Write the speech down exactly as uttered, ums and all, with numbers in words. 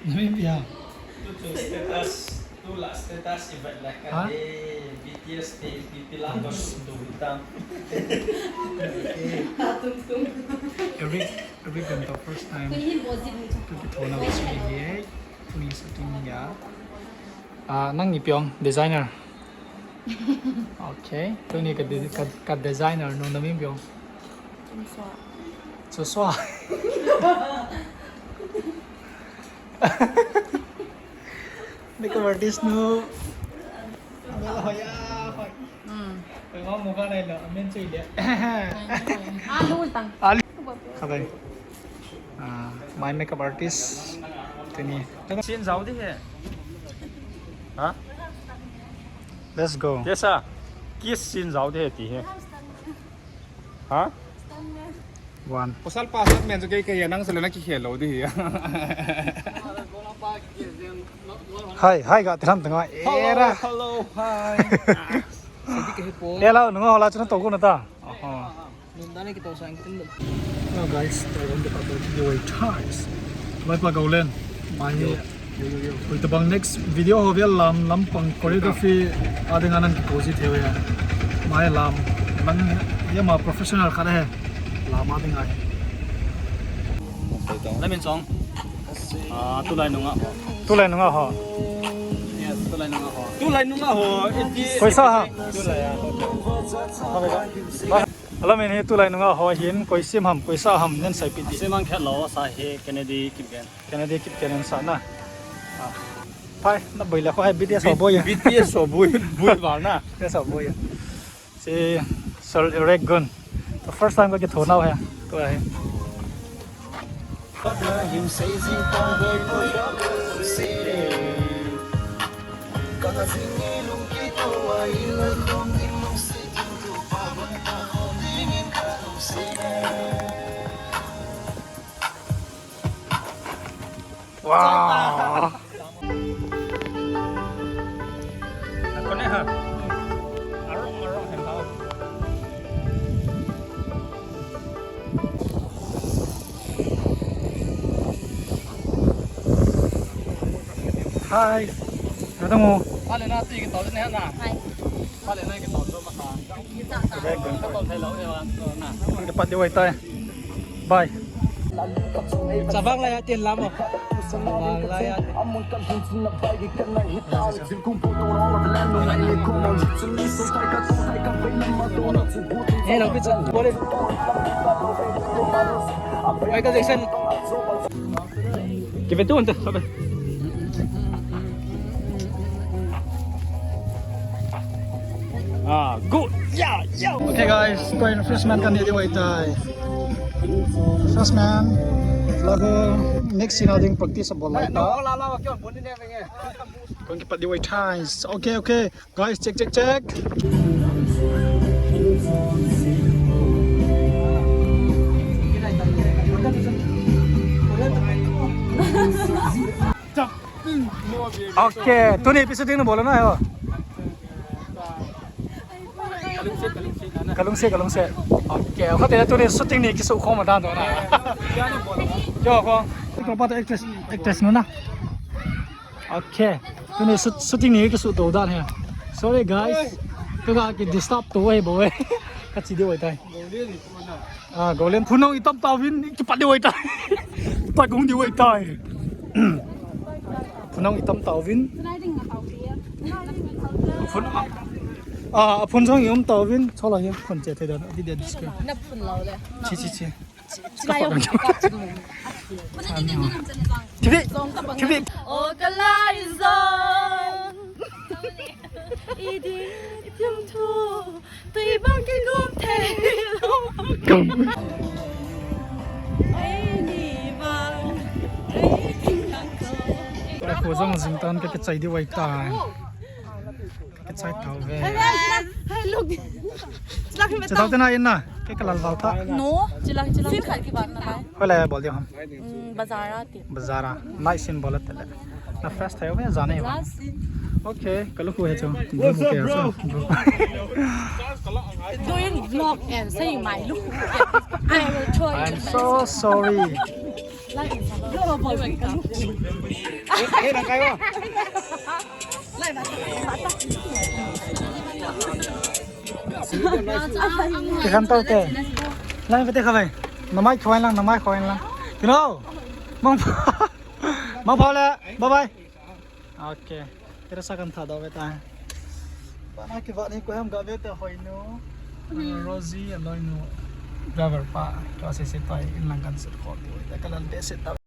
Namibia. Tu la status, tu la status, ibat la ka. Ha? De, B T S te, B T la ka su tu ta. Tatum tum. Eric, Eric kan to first time. Kuni hin bozit ni. Tu ki thona usi ye. Tuni sa tuni ya. Ah, nang ni piong designer. Okay. Tuni ka de-, ka, ka designer no, na min piong. Joshua. Joshua. Makeup artist no. Abel hoya, hoy. Hmm. Hoy, ma mo ka nai lo, amen chui le. Alu tang. Alu. Khabai. Ah, my makeup artist. Tuni. Scene jao di he. Ha? Let's go. Jesa, kiss scene jao di he ti he. Ha? One. Pasal pasal men jo ke ke ya nang sele na ki khel lo di ya. Hi, hi, ga tram tanga. Hello, era. Hello, hi. Sedi ke po. Ela, nunga hola chuna to ko na ta. Aha. Nunda ne ki to sang tin. Hello guys, I want to update the way times. Lai pa Golen. Mai. Hoitabang next video ho vel lam, lampang choreography a dinga nang kikou ji thei uve. Mai lam, nang yama professional khat ahi. Lam a dinga hi. Lamin song. Ah, tulai nunga ho. Tulai nunga ho. Yes, tulai nunga ho. Tulai nunga ho. Iti. Koisa ham? Tulai a. Alamin hi tulai nunga ho hin, koi sim ham, koisa ham, nen sai piti. Sim ang khat lo, sa hi Kennedy Kipgen. Kennedy Kipgen sa na. Ah. Pai, na boi le ko hai B T S ho boi. B T S ho boi, boi val na. B T S ho boi. Si Sir Eric Gun. The first time ko ki thona hai. Ko hai. Wow. Ako na ha. Arong, arong, hem tao. Hi. Ano mo? Pale na, sige, tao din na. Hi. Pale na, sige, tao din na. Dapat di wai tai. Bye. Sabang la ya tin lamo. Sabang la ya. Eh, lo pizza. Boleh. Michael Jackson. Give it to him. Ah, good. Yeah, yeah. Okay guys, koi refreshment kan di wai tai. Refreshment. Lagu next scene a ding practice a bol lai ta. Koi kipat di wai tai. Okay, okay. Guys, check, check, check. Okay, tuni episode ding na bola na yo. Kalungse, kalungse. Okay, kati tuni shooting ni kisu khom dan to na. Yo ko. Ko pa to actress, actress no na. Okay. Tuni shoot, shooting ni kisu to dan he. Sorry guys. Kaga ki disturb to wai bo wai. Kachi di wai tai. Ah, Golen phunong itam tauvin, kipat di wai tai. Kipat kong di wai tai. Phunong itam tauvin. Phun, ah, phun jong ium tauvin. Chola hi phun che thei dan. Di de disco. Na phun lo le. Chi, chi, chi. Chi la yo. Chi la yo. Chi la yo. Chi la yo. Chi la yo. O kalai zong. Idin itim thu. Tui bang kigum thei lo. Ai ni bang. Ai ting lang ko. Ai ko jong jing tan ka kichai di wai tai. Kichai tau ve. Hai, look. Chilak hi. Chitau tena in na. Ke kalal val ta. No, chilak, chilak. Sim khat ki ban na lai. Hoilai bol di ham. Mm, bazar a ti. Bazar a. Night scene bol a tele. Na first time ya jana hi ba? Okay, kalu ko he cho. What's up, bro? Doing vlog and saying my look. I will show you. I'm so sorry. Te kan tau te. Lang pete khavai. Namai khoi lang, namai khoi lang. Tino. Mang. Mang phau le. Bye bye. Okay. Tera sa kan tha dau ve ta. Bana ki va ni ko hem ga ve te hoi nu. Rosie aloi nu. Driver pa. Ka se se tai in lang kan sit ko tu. Te ka lan te sit ta.